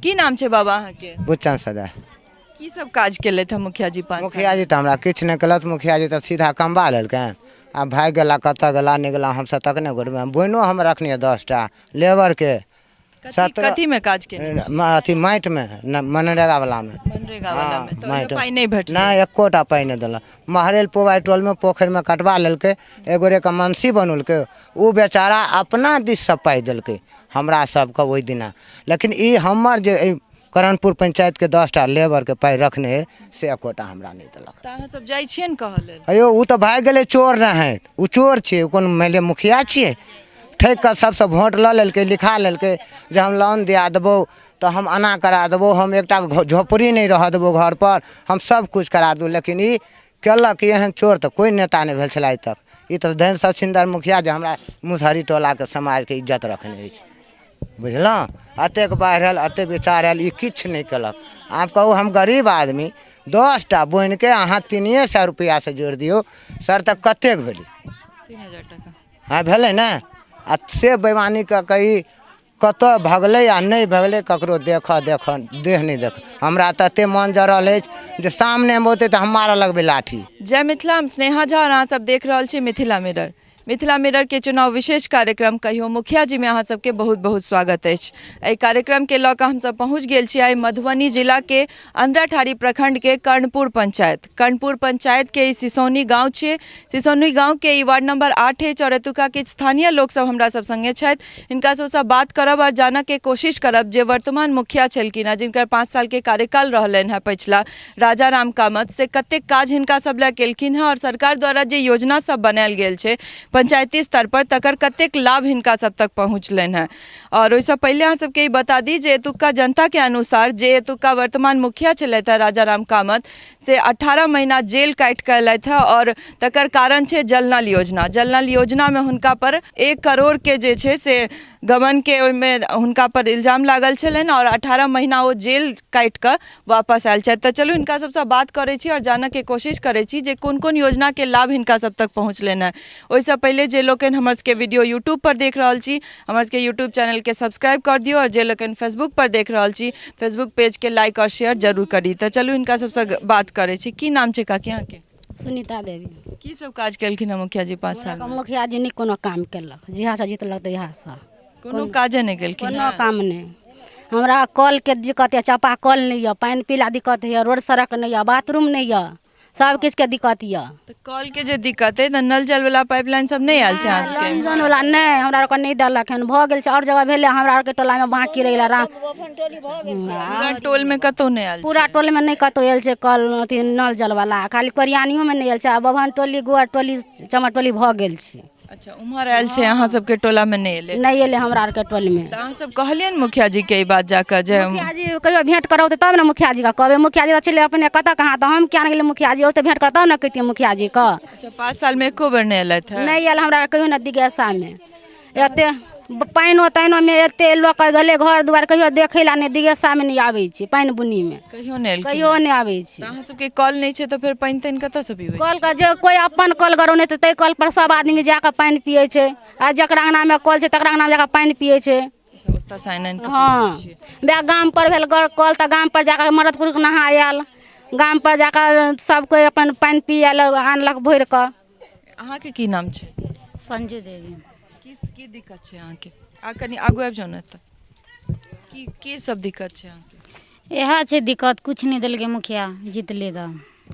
की नाम छै बाबा अहाँके? बुच्चन सदा। की सब काज केलथि हँ मुखिया जी 5 साल? मुखिया जी तऽ हमरा किछु नहि केलथि। मुखिया जी तऽ सीधा कमबा लेलकनि आ भागि गेला, कतऽ गेला नहि गेला हमसब तकने घुरबै। बोनिओ हम रखने 10टा लेबरके। 17 कथीमे काज केने? अथी माटिमे, मनरेगा वलामे। मनरेगा वलामे तऽ ओहिमे पाइ नहि भेटलै? नहि, एकोटा पाइ नहि देलक। महरैल पुबाइ टोलमे पोखरिमे कटबा लेलकै, एक गोरेके मनसी बनौलकै, ओ बेचारा अपना दिससँ पाइ देलकै हमरा सबके ओहि दिना। लेकिन ई हमर जे एहि करणपुर पंचायतके 10टा लेबरके पाइ रखने हइ से एकोटा हमरा नहि देलक। तऽ अहाँ सब जाइ छियै ने कहऽ लेल? अयो ओ तऽ भागि गेलै चोर रहै, ओ चोर छियै, ओ कोनो मानि लिअ मुखिया छियै? ठकि कऽ सबसँ भोट लऽ लेलकै, लिखा लेलकै जे हम लोन दिया देबौ तऽ हम एना करा देबौ, हम एकटा झोपड़ी नहि रहऽ देबौ घरपर, हम सबकिछु करा देबौ। लेकिन ई केलक। एहन चोर तऽ कोइ नेता नहि भेल छलै आइ तक। ई तऽ धनि सचिन्दर मुखिया जे हमरा मुसहरी टोलाके समाजके इज्जत रखने अछि, बुझलहुँ? एतेक बाढ़ि आयल, एतेक विचार आयल, ई किछु नहि केलक। आब कहू, हम गरीब आदमी 10टा बोनिके अहाँ 300 रुपैआसँ जोड़ि दियौ सर, तऽ कतेक भेलै? 3000 टाका। हँ, भेलै ने? आ से बेमानी कऽ कऽ ई कतऽ भगलै आ नहि भगलै, ककरो देखऽ देखऽ देह नहि देख। हमरा ततेक मन जरल अछि जे सामनेमे औतै तऽ हम मारऽ लगबै लाठी। जय मिथिला, हम स्नेहा झा और अहाँ सब देख रहल छी मिथिला मिरर। मिथिला मिरर के चुनाव विशेष कार्यक्रम कहियो मुखिया जी में अहाँ सबके बहुत बहुत स्वागत अछि। एहि कार्यक्रम के लऽ कऽ हमसब पहुँच गेल छी आइ मधुबनी जिला के अंधराठाढ़ी प्रखंड के कर्णपुर पंचायत। कर्णपुर पंचायत के ई सिसौनी गाँव छियै। सिसौनी गाँव के ई वार्ड नंबर 8 अछि और एतुका किछु स्थानीय लोक सब हमरा सब संगे छथि। हिनका सबसँ बात करब और जानऽ के कोशिश करब जे वर्तमान मुखिया छलखिन हँ, जिनकर 5 साल के कार्यकाल रहलनि हँ पछिला, राजा राम कामत, से कतेक काज हिनका सब लए केलखिन हँ और सरकार द्वारा जे योजना सब बनायल गेल छै पंचायती स्तर पर तकर कतेक लाभ हिनका सब तक पहुँचलनि हँ। और ओहिसँ पहिले अहाँ सबके ई बता दी जे एतुक्का जनताके अनुसार जे एतुक्का वर्तमान मुखिया छलथि हँ राजा राम कामत, से 18 महीना जेल काटि कऽ एलथि हँ और तकर कारण छै जल नल योजना। जल नल योजनामे हुनका पर 1 करोड़के जे छै से गबनके ओहिमे हुनका पर इल्जाम लागल छलनि और 18 महीना ओ जेल काटि कऽ वापस आयल छथि। तऽ चलू हिनका सबसँ बात करै छी और जानऽके कोशिश करै छी जे कोन कोन योजनाके लाभ हिनका सब तक पहुँचलनि हँ। ओहिसँ पहिले जे लोकनि हमर सबके वीडियो यूट्यूब पर देख रहल छी, हमर सबके यूट्यूब चैनलके सब्सक्राइब कर दियौ और जे लोकनि फेसबुक पर देख रहल छी, फेसबुक पेजके लाइक और शेयर जरूर करी। तऽ चलू हिनका सबसँ बात करै छी। की नाम छै काकी अहाँके? सुनीता देवी। की सब काज केलखिन हँ मुखिया जी 5 साल? मुखिया जी नहि कोनो काम केलक, जहियासँ जीतलक तहियासँ कोनो काजे नहि केलखिन? कोनो काम नहि। हमरा कलके दिक्कत यऽ, चापा कल नहि यऽ, पानि पी लए दिक्कत होइए, रोड सड़क नहि यऽ, बाथरूम नहि यऽ, सब किछुके दिक्कत यऽ। तऽ कलके जे दिक्कत अइ तऽ नल जल वला पाइपलाइन सब नहि आयल छै अहाँ सबके? नल जल वला नहि हमरा आरके नहि देलक हन। भऽ गेल छै, आओर जगह भेलै, हमरा आरके टोलामे बाँकी रहि गेलै। पूरा टोलमे कतहु नहि आयल? पूरा टोलमे नहि कतहु आयल छै कल, अथी नल जल वला, खाली कोरियानियोमे नहि आयल छै। आ बभन टोली, गोअर टोली, चमर टोली भऽ गेल छै। अच्छा, उम्हर आयल छै, अहाँ सबके टोला मे नहि एलै? नहि एलै हमरा आरके टोलमे। तऽ अहाँ सब कहलियनि मुखिया जी के ई बात जाकऽ जे मुखिया जी कहियो भेंट करौतै तब ने मुखिया जी के कहबै। मुखिया जी तऽ छलै अपने कतऽ कहाँ, तऽ हम किया नहि गेलियै? मुखिया जी ओतऽ भेंट करतौ तब ने कहितियै मुखिया जी के। अच्छा, 5 साल मे एको बेर नहि एलथि हँ? नहि आयल हमरा कहियो ने। दिगेसामे एते पानिओ तानिओमे एते लोक गेलै घर दुआरि कहियो देखै लए नहि, दिगेसामे नहि आबै छै, पानि बुन्नीमे कहियो नहि एलखिन? कहियो नहि आबै छै। तऽ अहाँ सबके कल नहि छै तऽ फेर पानि तानि कतऽसँ पीबै? कलके जे कोइ अपन कल गरौने तऽ ताहि कल पर सब आदमी जाकऽ पानि पियै छै, आ जकरा अङ्गनामे कल छै तकरा अङ्गनामे जाकऽ पानि पियै छै। ओतऽसँ आनि आनि कऽ? हँ, वएह गाम पर भेल कल तऽ गाम पर जाकऽ मरद पुरुष नहा आयल, गाम पर जाकऽ सब कोइ अपन पानि पी आयल, आनलक भरि कऽ। अहाँके की नाम छै? संजू देवी। की की दिक्कत छै अहाँके? आ कनि आगू आबि जाउ ने तऽ। की की सब दिक्कत छै अहाँके? इएह छै दिक्कत, किछु नहि देलकै मुखिया जीतले तऽ।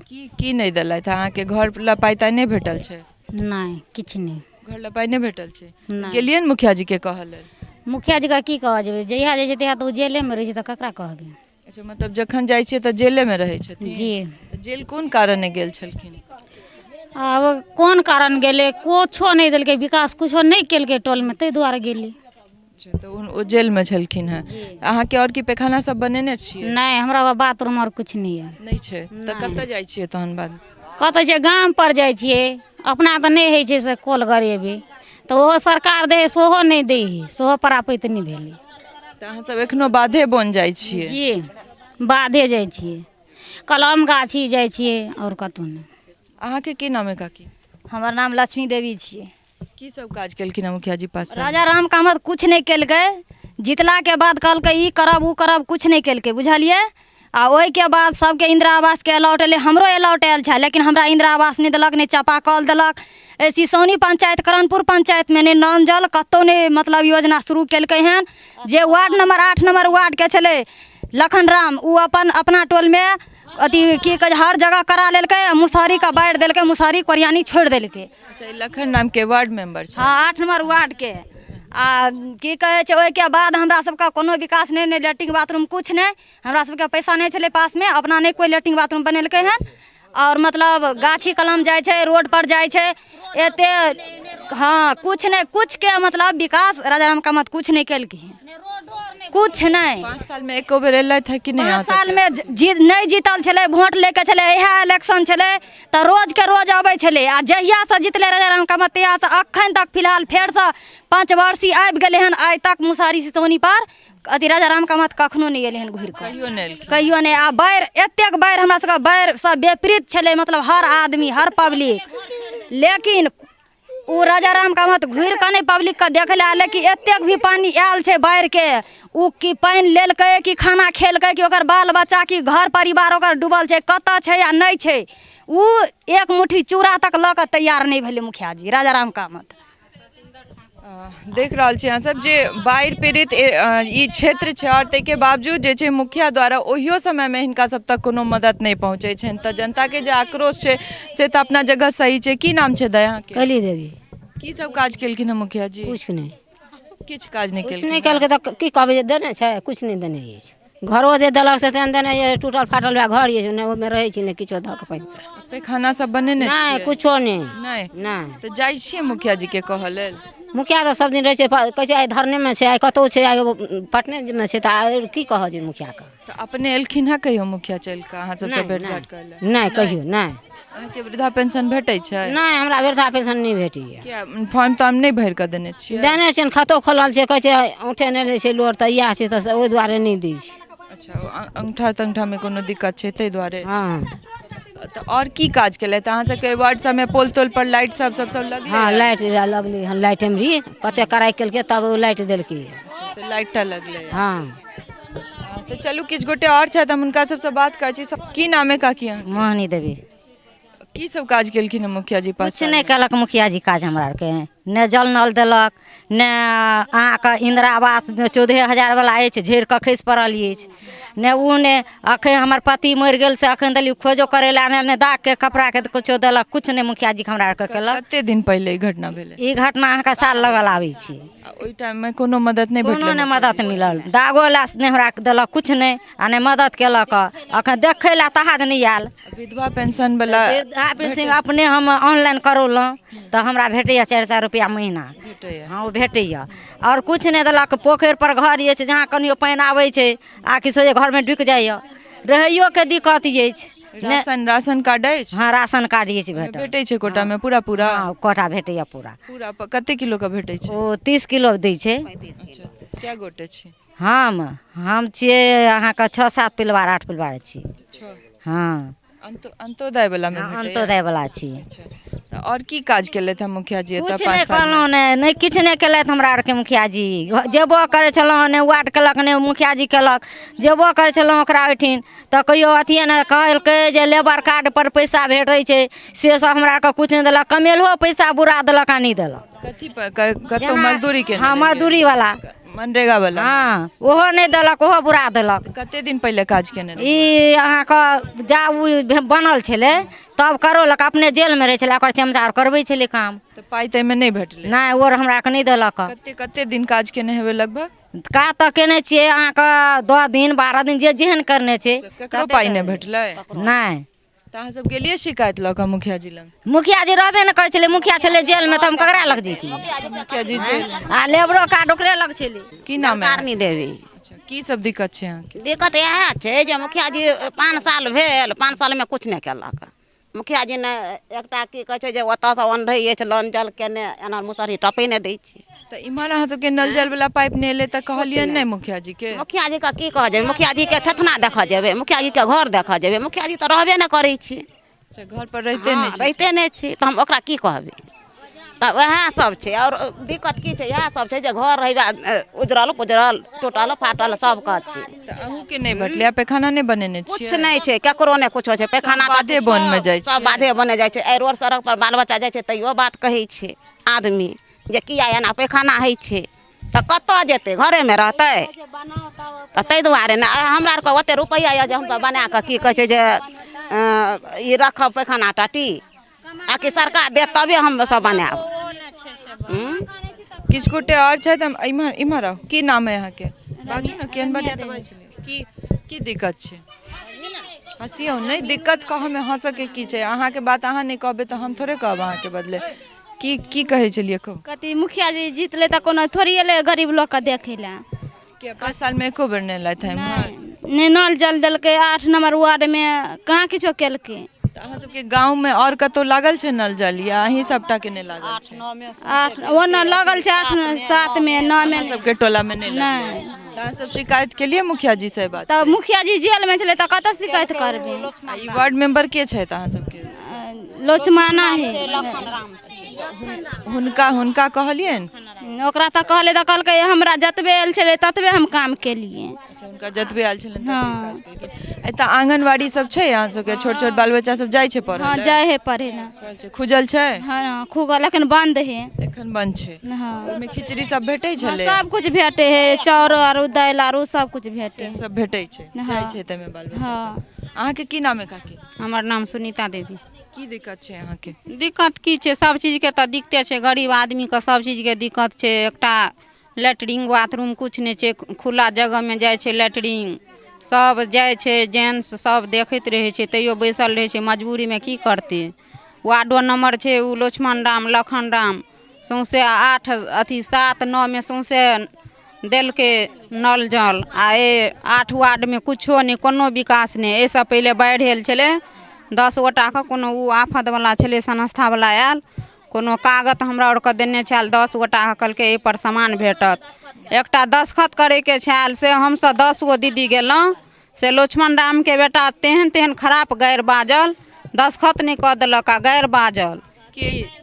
की की नहि देलथि अहाँके? घर लए पाइ ताइ नहि भेटल छै? नहि, किछु नहि। घर लए पाइ नहि भेटल छै? नहि। गेलियै ने मुखिया जी के कहऽ लेल? मुखिया जीके की कहऽ जेबै? जहिया जाइ छै तहिया तऽ ओ जेलेमे रहै छै, तऽ ककरा कहबै? अच्छा, मतलब जखन जाइ छियै तऽ जेलेमे रहै छथिन? जी। जेल कोन कारणे गेल छलखिन? आब कोन कारण गेलै, कुछो नहि देलकै, विकास कुछो नहि केलकै टोलमे, ताहि दुआरे गेलै। अच्छा, तऽ ओ जेलमे छलखिन हेँ। अहाँके आओर की पैखाना सब बनेने छियै? नहि, हमरा बाथरूम आओर किछु नहि यऽ। नहि छै तऽ कतऽ जाइ छियै तहन बाद? कतऽ छै, गाम पर जाइ छियै। अपना तऽ नहि होइ छै से कल गड़ेबै, तऽ ओहो सरकार दै हइ, सेहो नहि दै हइ, सेहो प्राप्त नहि भेलै। तऽ अहाँ सब एखनो बाधे बन जाइ छियै? जी, बाधे जाइ छियै, कलम गाछी जाइ छियै, आओर कतहु नहि। अहाँके की नाम है काकी? हमर नाम लक्ष्मी देवी छियै। की सब काज केलखिन हँ मुखिया जी 5 साल? राजा राम कामत किछु नहि केलकै, जितलाके बाद कहलकै ई करब ओ करब किछु नहि केलकै बुझलियै आ ओहिके बाद सबके इन्दिरा आवासके अलॉट एलै हमरो अलॉट आयल छलै लेकिन हमरा इन्दिरा आवास नहि देलक नहि चापा कल देलक एहि सिसौनी पंचायत करणपुर पंचायतमे नहि नल जल कतहु नहि मतलब योजना शुरू केलकै हन जे वार्ड नंबर 8 नंबर वार्डके छलै लखन राम ओ अपन अपना टोलमे अथी की कहै छै हर जगह करा लेलकै आ मुसहरीके बाढ़ि देलकै मुसहरी कोरियानी छोड़ि देलकै। अच्छा, ई लखन रामके वार्ड मेंबर छै? हँ, 8 नंबर वार्डके। आ की कहै छै ओहिके बाद हमरा सबके कोनो विकास नहि, नहि लैट्रिन बाथरूम किछु नहि। हमरा सबके पैसा नहि छलै पासमे, अपना नहि कोइ लैट्रिन बाथरूम बनेलकै हन। आओर मतलब गाछी कलम जाइ छै, रोड पर जाइ छै, एते हँ किछु नहि, किछुके मतलब विकास राजा राम कामत किछु नहि केलखिन, किछु नहि। 5 सालमे एको बेर एलथि है कि नहि? 5 सालमे नहि जीतल छलै, वोट लैके छलै, इएह इलेक्शन छलै तऽ रोजके रोज अबै छलै। आ जहियासँ जीतलै राजा राम कामत तहियासँ अखन तक फिलहाल फेरसँ 5 वर्षी आबि गेलै हन, आइ तक मुसहरी सिसौनी पर अथी राजा राम कामत कखनो नहि एलै हन घुरि कऽ, कहियो नहि एलखिन, कहियो नहि। आ बाढ़ि एतेक बाढ़ि, हमरा सबके बाढ़िसँ विपरीत छलै, मतलब हर आदमी हर पब्लिक, लेकिन ओ राजा राम कामत घुरि कऽ नहि पब्लिकके देखै लए एलै कि एतेक भी पानि आयल छै बाढ़िके, ओ कि पानि लेलकै कि खाना खेलकै कि ओकर बाल बच्चा कि घर परिवार ओकर डूबल छै, कतऽ छै आ नहि छै, ओ एक मुट्ठी चूड़ा तक लऽ कऽ तैयार नहि भेलै मुखिया जी राजा राम कामत। देख रहल छी अहाँसब जे बाढ़ि पीड़ित ई क्षेत्र छै आओर ताहिके बावजूद जे छै मुखिया द्वारा ओहियो समयमे हिनका सब तक कोनो मदद नहि पहुँचै छनि, तऽ जनताके जे आक्रोश छै से तऽ अपना जगह सही छै। की नाम छै दाइ अहाँके? कैली देवी। की सब काज केलखिन हँ मुखिया जी? किछु नहि, किछु काज नहि किछु केलखिन। नहि केलकै तऽ की कहबै जे देने छै, किछु नहि देने अछि। घरो जे देलक से तेहन देने अछि, टूटल फाटल वएह घर अछि, नहि ओहिमे रहै छी नहि किछो धऽ कऽ पैसा। पैखाना सब बनेने नहि छियै? किछो नहि। नहि? नहि। तऽ जाइ छियै मुखिया जी के कहऽ लेल? मुखिया तऽ सब दिन रहै छै, कहै छै आइ धरनेमे छै, आइ कतहु छै, आइ पटनेमे छै, तऽ आइ की कहऽ जे मुखियाके? तऽ अपने एलखिन हँ कहियो मुखिया चलि कऽ अहाँ सबसँ भेट घाट करै लए? नहि, कहियो नहि। अहाँके वृद्धा पेंशन भेटै छै? नहि, हमरा वृद्धा पेंशन नहि भेटैए। किया, फॉर्म तार्म नहि भरि कऽ देने छियै? देने छियनि, खतो खोलल छै, कहै छै औंठे नहि लै छै लोर, तऽ इएह छै, तऽ ओहि दुआरे नहि दै छै। अच्छा, अंगूठा तंगूठामे कोनो दिक्कत छै ताहि दुआरे? हँ। तऽ आओर की काज केलथि अहाँ सबके वार्ड सबमे? पोल तोल पर लाइट सब सब सब लगलै? हँ, लाइट लगलै हन, लाइट एमरी कते कड़ाइ केलकै तब ओ लाइट देलकै। अच्छा, से लाइट टा लगलै? हँ। तऽ चलू किछु गोटे आओर छथि, हम हुनका सबसँ बात करै छी। सब की नाम है काकी अहाँके? मोहनी देवी। की सब काज केलखिन हँ मुखिया जी? पाँच किछु नहि केलक मुखिया जी काज हमरा आरके, नहि जल नल देलक, नहि अहाँके इन्दिरा आवास 14,000 वाला अछि, झड़ि कऽ खसि पड़ल अछि, नहि ओ नहि। अखन हमर पति मरि गेल से अखन देली खोजो करै लए नहि, नहि दागके कपड़ाके किछो देलक, किछु नहि मुखिया जी हमरा आरके केलक। कते दिन पहिले ई घटना भेलै? ई घटना अहाँके साल लगल आबै छै। आ ओहि टाइममे कोनो मदद नहि कोनो भेटलै? नहि मदद मिलल, दागो लए नहि हमरा देलक किछु नहि, आ नहि मदद केलक, अखन देखै लए तहाज नहि आयल। विधवा पेंशन वाला? वृद्धा पेंशन अपने हम ऑनलाइन करौलहुँ तऽ हमरा भेटैए 400 रुपैआ महीना। भेटैए? हँ, ओ भेटैए। आओर किछु नहि देलक। पोखरि पर घर अछि, जहाँ कनियो पानि आबै छै आ कि सोझे घरमे ढुकि जाइए, रहैयोके दिक्कत अछि। राशन, राशन कार्ड अछि? हँ, राशन कार्ड अछि, भेटल। भेटै छै कोटामे पूरा पूरा? हँ, कोटा भेटैए पूरा पूरा। कते किलो के भेटै छै? ओ 30 किलो दै छै। अच्छा, कए गोटे छी? हम छियै अहाँके 6-7 परिवार, 8 परिवार छी। हँ। अंत्योदय वाला मे? अंत्योदय वाला छी। अच्छा, आओर की काज केलथि हँ मुखिया जी एतऽ किछु 5 नहि सालमे? कहलहुँ नहि, नहि किछु नहि केलथि हमरा आरके मुखिया जी। जेबो करै छलहुँ, नहि वार्ड केलक नहि मुखिया जी केलक। जेबो करै छलहुँ ओकरा ओहिठिन तऽ कहियो अथिये नहि कहलकै जे लेबर कार्ड पर पैसा भेटै छै, से सब हमरा आरके किछु नहि देलक। कमेलहो पैसा बुरा देलक आ नहि देलक। कथी पर कतौ मजदूरी केने? हँ, मजदूरी वाला। मनरेगा वाला? हँ, ओहो नहि देलक, ओहो बुरा देलक। कते दिन पहिले काज केने रहियै? ई अहाँके जा ओ बनल छलै तब करौलक, अपने जेलमे रहै छलै, ओकर चमचा आर करबै छलै काम। तऽ पाइ ताहिमे नहि भेटलै? नहि, ओ हमरा आरके नहि देलक। कते कते दिन काज केने हेबै लगभग? काज तऽ केने छियै अहाँके 10 दिन 12 दिन, जे जेहन करने छै। ककरो पाइ नहि भेटलै? नहि। तऽ अहाँ सब गेलियै शिकायत लऽ कऽ मुखिया जी लग? मुखिया जी रहबे नहि करै छलै, मुखिया छलै जेलमे, तऽ हम ककरा लग जैतियै? मुखिया जी जेल आ लेबरो कार्ड ओकरे लग छलै। की नाम है? तारनी देवी। अच्छा, की सब दिक्कत छै अहाँके? दिक्कत इएह छै जे मुखिया जी 5 साल भेल, 5 सालमे किछु नहि केलक मुखिया जी। ने एकटा की कहै छै जे ओतऽसँ अनरै अछि लोन जल केने, एना मुसहरी टपै नहि दै छै। तऽ इम्हर अहाँ सबके नल जल वाला पाइप नहि एलै तऽ कहलियनि नहि मुखिया जी के? मुखिया जी के की कहऽ जेबै? मुखिया जी के थेथना देखऽ जेबै? मुखिया जी के घर देखऽ जेबै? मुखिया जी तऽ रहबे नहि करै छै। अच्छा, घर पर रहिते नहि छै? रहिते नहि छै, तऽ हम ओकरा की कहबै? तऽ उएह सब छै। आओर दिक्कत की छै? इएह सब छै जे घर रहै उजरल पुजरल टूटल फाटल सबके छै। तऽ अहूँके नहि भेटलै आ पैखाना नहि बनेने छियै? किछु नहि छै, केकरो नहि कुछो छै। पैखाना बाधे बनमे जाइ छै, सब बाधे बने जाइ छै। एहि रोड सड़क पर बाल बच्चा जाइ छै तैयो बात कहै छै आदमी जे किया एना पैखाना होइ छै। तऽ कतऽ जेतै? घरेमे रहतै? तऽ ताहि दुआरे ने हमरा आरके ओते रुपैआ यऽ जे हमसब बनाकऽ की कहै छै जे ई रखब पैखाना टाटी, आकि सरकार देत तबे हमसब बनायब। किछु गोटे आओर छथि, हम इम्हर इम्हर आउ। की नाम अइ अहाँके? बाजू ने, केहन बढ़िआँ तऽ बाजै छलियै। की की दिक्कत छै? हँसियौ नहि, दिक्कत कहऽमे हँसऽके की छै? अहाँके बात अहाँ नहि कहबै तऽ हम थोड़े कहब अहाँके बदले। की की कहै छलियै, कहू। कथी मुखिया जी जीतलै तऽ कोनो थोड़ी एलै गरीब लोकके देखै लए? के 5 सालमे एको बेर नहि एलथि हँ इम्हर? नहि नल जल देलकै, 8 नम्बर वार्डमे कहाँ किछो केलकै। तऽ अहाँ सबके गाँवमे आओर कतहु लागल छै नल जल या अहीं सबटा के नहि लागल छै? 8 ओना लागल छै, 8 7 मे 9 मे। सबके टोलामे नहि लागलै। तऽ अहाँ सब शिकायत केलियै मुखिया जी से बात? तऽ मुखिया जी जेलमे छलै तऽ कतऽ शिकायत करबै? आ ई वार्ड मेंबर के छथि अहाँ सबके? लोचमाना है। हुनका हुनका कहलियनि? ओकरा तऽ कहलै तऽ कहलकै हमरा जतबे आयल छलै ततबे हम काम केलियै। अच्छा, हुनका जतबे आयल छलनि ततबे काज केलखिन। एतऽ आंगनबाड़ी सब छै अहाँ सबके? छोट छोट बाल बच्चा सब जाइ छै पढ़ै? हँ, जाइ है पढ़ै लए। खुजल छै? हँ, खुगल, एखन बन्द है। एखन बन्द छै? हँ। ओहिमे खिचड़ी सब भेटै छलै? सब कुछ भेटै है, चाउर आरू दालि आरू सब कुछ भेटै है। सब भेटै छै? जाइ छै ताहिमे बाल बच्चा सब? अहाँके की नाम है काकी? हमर नाम सुनीता देवी। की दिक्कत छै अहाँके? दिक्कत की छै, सब चीजके तऽ दिक्कते छै। गरीब आदमीके सब चीजके दिक्कत छै। एकटा लैट्रिन बाथरूम किछु नहि छै, खुला जगहमे जाइ छै लैट्रिन, सब जाइ छै, जेंट्स सब देखैत रहै छै, तैयो बैसल रहै छै मजबूरीमे, की करतै? वार्डो नम्बर छै ओ लक्ष्मण राम लखन राम, सौँसे 8 अथी 7 9 मे सौँसे देलकै नल जल, आ ए 8 वार्डमे किछो नहि, कोनो विकास नहि। एहिसँ पहिले बाढ़ि आयल छलै, 10 गोटाके कोनो ओ आफतवला छलै, संस्थावला आयल, कोनो कागत हमरा आरके देने छल, 10 गोटाके कहलकै एहिपर सामान भेटत। एकटा दस्तखत करैके छल, से हमसब 10 गो दीदी गेलहुँ, से लक्ष्मण रामके बेटा तेहन तेहन खराप गारि बाजल, दस्तखत नहि कऽ देलक आ गारि बाजल।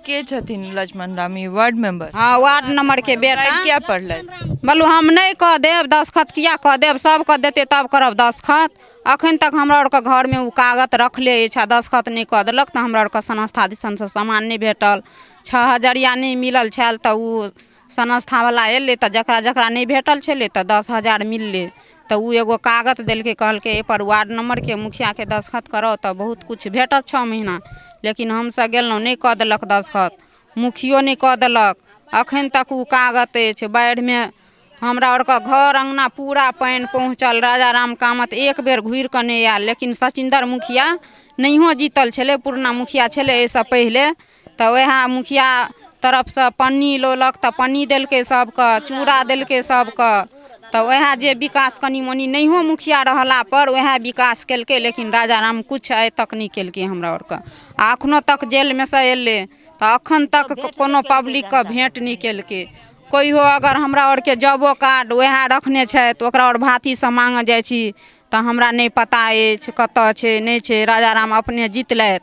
के छथिन लक्ष्मण राम? ई वार्ड मेंबर? हँ, वार्ड नंबरके बेटा। किया पढ़लथि? बोलू हम नहि कऽ देब दस्तखत, किया कऽ देब? सबके देतै तब करब दस्तखत। अखन तक हमरा आरके घरमे ओ कागत रखले अछि आ दस्तखत नहि कऽ देलक, तऽ हमरा आरके संस्था दिसनसँ सामान नहि भेटल। 6 हजरिया नहि मिलल छल, तऽ ओ संस्थावला अयलै तऽ जकरा जकरा नहि भेटल छलै तऽ 10 हजार मिललै, तऽ ओ एगो कागत देलकै, कहलकै एहिपर वार्ड नम्बरके मुखियाके दस्तखत कराउ तऽ बहुत किछु भेटत 6 महीना। लेकिन हमसब गेलहुँ, नहि कऽ देलक दस्तखत, मुखियो नहि कऽ देलक। अखन तक ओ कागत अछि। बाढ़िमे हमरा आरके घर अङ्गना पूरा पानि पहुँचल। राजा राम कामत एक बेर घुरि कऽ नहि आयल, लेकिन सचिन्दर मुखिया नहियो जीतल छलै, पुरना मुखिया छलै एहिसँ पहिले, तऽ वएह मुखिया तरफसँ पन्नी लौलक तऽ पन्नी देलकै सबके, चूड़ा देलकै सबके, तऽ वएह जे विकास कनि मनि नहियो मुखिया रहला पर वएह विकास केलकै। लेकिन राजा राम किछु आइ तक नहि केलकै हमरा आरके, आ अखनो तक जेलमे सँ एलै तऽ अखन तक कोनो पब्लिकके भेँट नहि केलकै। कहियो अगर हमरा आरके जॉबो कार्ड वएह रखने छथि, ओकरा आओर भातीसँ माँगऽ जाइ छी तऽ हमरा नहि पता अछि कतऽ छै नहि छै। राजा राम अपने जीतलथि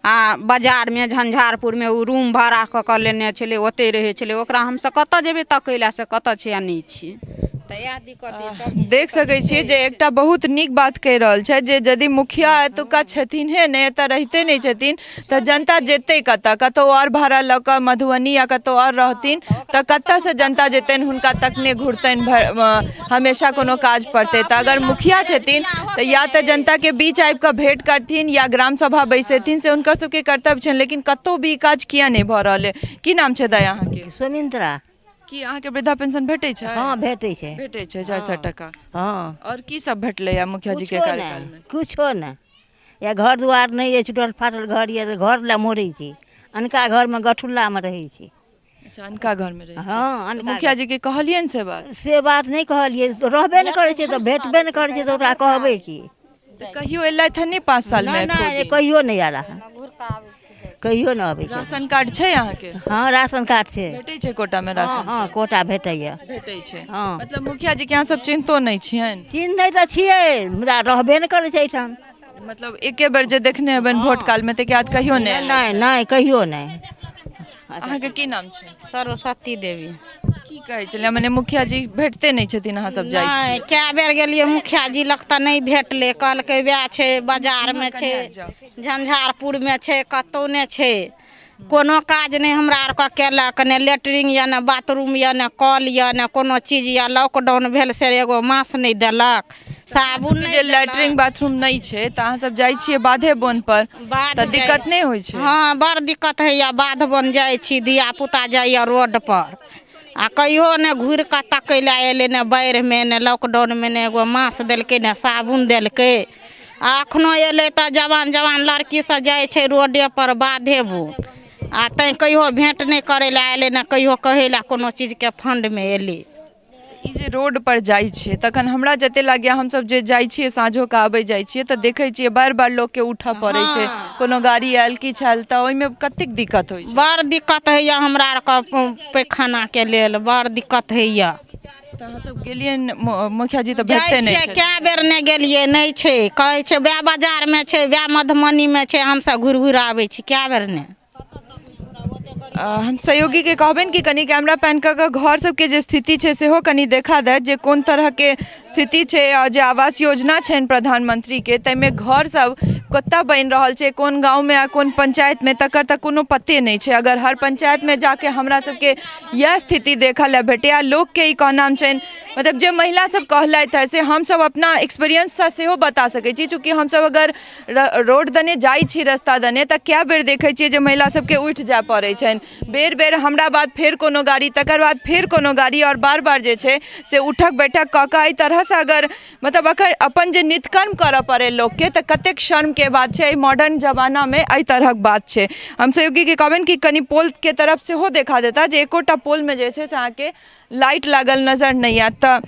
आ बाजारमे झंझारपुरमे ओ रूम भाड़ा कऽ कऽ लेने छलै, ओतहि रहै छलै। ओकरा हमसब कतऽ जेबै तकै लए, से कतऽ छै आ नहि छै। तऽ इएह दिक्कत अइ सब। देख सकै छियै जे एकटा बहुत नीक बात कहि रहल छथि जे यदि मुखिया एतुका छथिन हे नहि, एतऽ रहिते नहि छथिन, तऽ जनता जेतै कतऽ? कतहु आओर भाड़ा लऽ कऽ मधुबनी या कतहु आओर रहथिन तऽ कतऽसँ जनता जेतनि हुनका तकने घुरतनि हमेशा कोनो काज पड़तै? तऽ अगर मुखिया छथिन तऽ या तऽ जनताके बीच आबि कऽ भेँट करथिन या ग्राम सभा बैसेथिन, से हुनकर सबके कर्तव्य छनि। लेकिन कतहु भी ई काज किया नहि भऽ रहल अइ? की नाम छै दाइ अहाँके? सुमित्रा। की अहाँके वृद्धा पेंशन भेटै छै? हँ, भेटै छै। भेटै छै 400 टका? हँ। आओर की सब भेटलै मुखिया जी के कुछो कार्यकाल नहि मे? कुछो नहि। या घर दुआर नहि अछि, टूटल फाटल घर यऽ तऽ घर लए मरै छी, अनका घरमे गठुल्लामे रहै छी। अच्छा, अनका घरमे रहै छी? हँ, अनका। मुखिया जी के कहलियनि से बात? से बात नहि कहलियै, तऽ रहबे नहि करै छै तऽ भेटबे नहि करै छै तऽ ओकरा कहबै की? तऽ कहियो एलथि हन नहि 5 सालमे? नहि एको नहि दिन? कहियो नहि आयल हन, कहियो नहि अबै छै। राशन कार्ड छै अहाँके? हँ, राशन कार्ड छै। भेटै छै कोटामे राशन? हँ, कोटा भेटैया। भेटै छै? हँ। मतलब मुखिया जी के अहाँ सब चिन्हतो नहि छियनि? चिन्है तऽ छियै, मुदा रहबे नहि करै छै एहिठाम। मतलब एके बेर जे देखने हेबनि वोट कालमे, ताहिके बाद कहियो नहि? नहि नहि, कहियो नहि। अहाँके की नाम छै? सरस्वती देवी। की कहै छलियै, मने मुखिया जी भेटते नहि छथिन, अहाँ सब जाइ नहि, कए बेर गेलियै मुखिया जी लग तऽ नहि भेटलै। कहलकै वएह छै, बाजारमे छै, झंझारपुरमे छै, कतहु नहि छै। कोनो काज नहि हमरा आरके केलक, नहि लेटरिन यऽ, नहि बाथरूम यऽ, नहि कल यऽ, नहि कोनो चीज यऽ। लॉकडाउन भेल से एगो मास्क नहि देलक, साबुन जे लैट्रिन बाथरूम नहि छै तऽ अहाँ सब जाइ छियै बाधे बन पर, तऽ दिक्कत नहि होइ छै? हँ, बड़ दिक्कत होइए। बाध बन जाइ छी, धिया पुता जाइए रोड पर, आ कहियो नहि घुरि कऽ तकै लए एलै, नहि बाढ़िमे, नहि लॉकडाउनमे, नहि एगो मास्क देलकै, नहि साबुन देलकै। आ एखनो एलै तऽ जवान जवान लड़की सब जाइ छै रोडे पर बाधे बन, आ तैँ कहियो भेँट नहि करै लए एलै, नहि कहियो कहै लए कोनो चीजके फंडमे एलै। ई जे रोड पर जाइ छियै तखन हमरा जते लागैए, हमसब जे जाइ छियै साँझोके आबै जाइ छियै तऽ देखै छियै बार बार लोकके उठऽ पड़ै छै, कोनो गाड़ी आयल किछु आयल, तऽ ओहिमे कतेक दिक्कत होइ छै? बड़ दिक्कत होइए हमरा आरके, पैखानाके लेल बड़ दिक्कत होइए। तऽ अहाँ सब गेलियै मुखिया जी तऽ भेटते नहि छै? कए बेर नहि गेलियै, नहि छै। कहै छै वएह बाजारमे छै, वएह मधुबनीमे छै। हमसब घुरि घुरि आबै छी कए बेर ने। हम सहयोगीके कहबनि कि कनि कैमरा पैन कऽ कऽ घर सबके जे स्थिति छै सेहो कनि देखा दैत, जे कोन तरहके स्थिति छै, आओर जे आवास योजना छनि प्रधानमन्त्रीके ताहिमे घर सब कतऽ बनि रहल छै, कोन गाँवमे आ कोन पंचायतमे, तकर तऽ कोनो पते नहि छै। अगर हर पंचायतमे जाके हमरा सबके इएह स्थिति देखऽ लए भेटैए, आ लोकके ई कहनाम छनि, मतलब जे महिला सब कहलथि हँ से हमसब अपना एक्सपीरियंससँ सेहो बता सकै छी, चूँकि हमसब अगर रोड दने जाइ छी, रस्ता दने, तऽ कए बेर देखै छियै जे महिला सबके उठि जाय पड़ै छनि। बेर बेर हमरा बाद फेर कोनो गाड़ी, तकर बाद फेर कोनो गाड़ी, आओर बार बार जे छै से उठक बैठक कऽ कऽ एहि तरहसँ अगर मतलब अगर अपन जे नित्यकर्म करऽ पड़ै लोकके तऽ कतेक शर्मके बात छै। एहि मॉडर्न जमानामे एहि तरहक बात छै। हम सहयोगीके कहबनि कि कनि पोलके तरफ सेहो देखा देता, जे एकोटा पोलमे जे छै से अहाँके लाइट लागल नजर नहि आयत। तऽ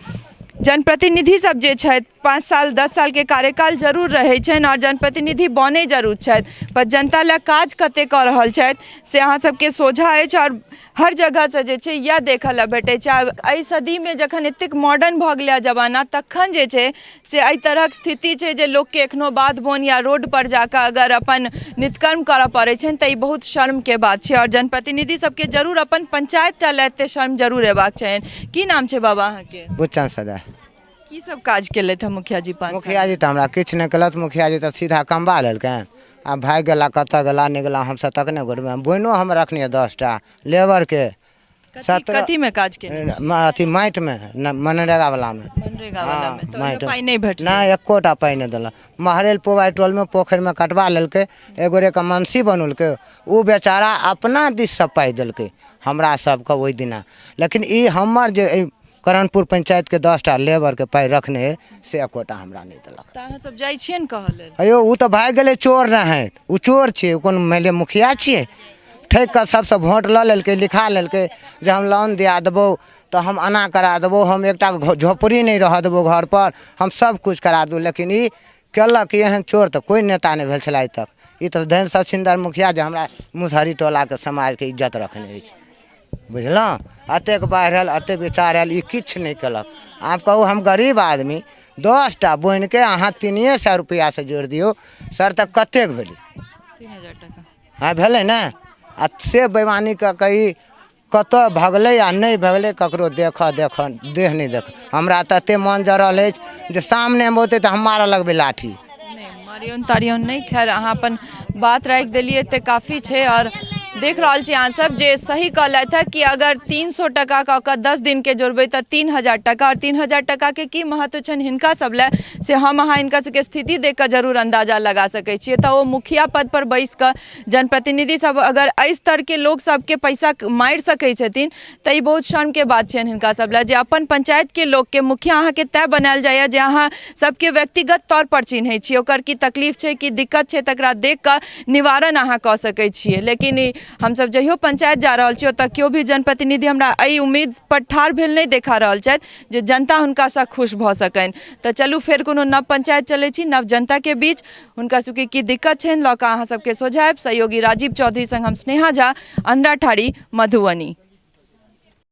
जनप्रतिनिधि सब जे छथि, 5 साल 10 सालके कार्यकाल जरूर रहै छनि आओर जनप्रतिनिधि बनै जरूर छथि, पर जनता लए काज कते कऽ रहल छथि से अहाँ सबके सोझा अछि, आओर हर जगहसँ जे छै इएह देखऽ लए भेटै छै। आब एहि सदीमे जखन एतेक मॉडर्न भऽ गेलै जमाना, तखन जे छै से एहि तरहक स्थिति छै जे लोकके एखनो बाध बन या रोडपर जाकऽ अगर अपन नित्यकर्म करऽ पड़ै छनि तऽ ई बहुत शर्मके बात छै, आओर जनप्रतिनिधि सबके जरूर अपन पंचायत टा लए एते शर्म जरूर अयबाक चाही। की नाम छै बाबा अहाँके? बुच्चन सदा। की सब काज केलथि हँ मुखिया जी 5 साल? मुखिया जी तऽ हमरा किछु नहि केलथि। मुखिया जी तऽ सीधा कमबा लेलकनि आ भागि गेला, कतऽ गेला नहि गेला हमसब तकने घुरबै। बोनिओ हम रखने 10टा लेबरके। 17 कथीमे काज केने? अथी माटिमे, मनरेगा वलामे। मनरेगा वलामे तऽ ओहिमे पाइ नहि भेटलै? नहि, एकोटा पाइ नहि देलक। महरैल पुबाइ टोलमे पोखरिमे कटबा लेलकै, एक गोरेके मनसी बनौलकै, ओ बेचारा अपना दिससँ पाइ देलकै हमरा सबके ओहि दिना, लेकिन ई हमर जे एहि करणपुर पंचायतके 10टा लेबरके पाइ रखने अइ से एकोटा हमरा नहि देलक। तऽ अहाँ सब जाइ छियै ने कहऽ लेल? अयौ, ओ तऽ भागि गेलै चोर रहै, ओ चोर छियै, ओ कोनो मानि लिअ मुखिया छियै? ठकि कऽ सबसँ भोट लऽ लेलकै, लिखा लेलकै जे हम लोन दिया देबौ, तऽ हम एना करा देबौ, हम एकटा झोपड़ी नहि रहऽ देबौ घरपर, हम सबकिछु करा देबौ, लेकिन ई केलक। एहन चोर तऽ कोइ नेता नहि भेल छलै आइ तक। ई तऽ धनि सचिन्दर मुखिया जे हमरा मुसहरी टोलाके समाजके इज्जत रखने अछि, बुझलहुँ? एतेक बाढ़ि आयल, एतेक विचार आयल, ई किछु नहि केलक। आब कहू, हम गरीब आदमी 10टा बोनिके अहाँ 300 रुपैआसँ जोड़ि दियौ सर, तऽ कतेक भेलै? 3000 टाका। हँ, भेलै ने? आ से बेइमानी कऽ कऽ ई कतऽ भगलै आ नहि भगलै, ककरो देखऽ देखऽ देह नहि देख। हमरा तऽ एतेक मन जरल अछि जे सामनेमे औतै तऽ हम मारऽ लगबै लाठी। नहि मारियौन तारियौन नहि। खैर, अहाँ अपन बात राखि देलियै तऽ काफी छै। आओर देख रहल छी अहाँ सब जे सही कहलथि हँ कि अगर 300 टका कऽ कऽ 10 दिनके जोड़बै तऽ 3000 टका, आओर 3000 टकाके की महत्व छनि हिनका सब लए से हम अहाँ हिनका सबके स्थिति देख कऽ जरूर अन्दाजा लगा सकै छियै। तऽ ओ मुखिया पद पर बैस कऽ जनप्रतिनिधि सब अगर एहि स्तरके लोक सबके पैसा मारि सकै छथिन तऽ ई बहुत शर्मके बात छनि हिनका सब लए, जे अपन पंचायतके लोकके मुखिया अहाँके तैँ बनायल जाइए जे अहाँ सबके व्यक्तिगत तौरपर चिन्है छियै, ओकर की तकलीफ छै, की दिक्कत छै, तकरा देख कऽ निवारण अहाँ कऽ सकै छियै। लेकिन ई हमसब जहियो पंचायत जा रहल छी, ओतऽ केओ भी जनप्रतिनिधि हमरा एहि उम्मीद पर ठाढ़ भेल नहि देखा रहल छथि जे जनता हुनकासँ खुश भऽ सकनि। तऽ चलू, फेर कोनो नव पंचायत चलै छी, नव जनताके बीच हुनकर सबके की दिक्कत छनि लऽ कऽ अहाँ सबके सोझायब। सहयोगी राजीव चौधरी संग हम स्नेहा झा, अंधराठाढ़ी, मधुबनी।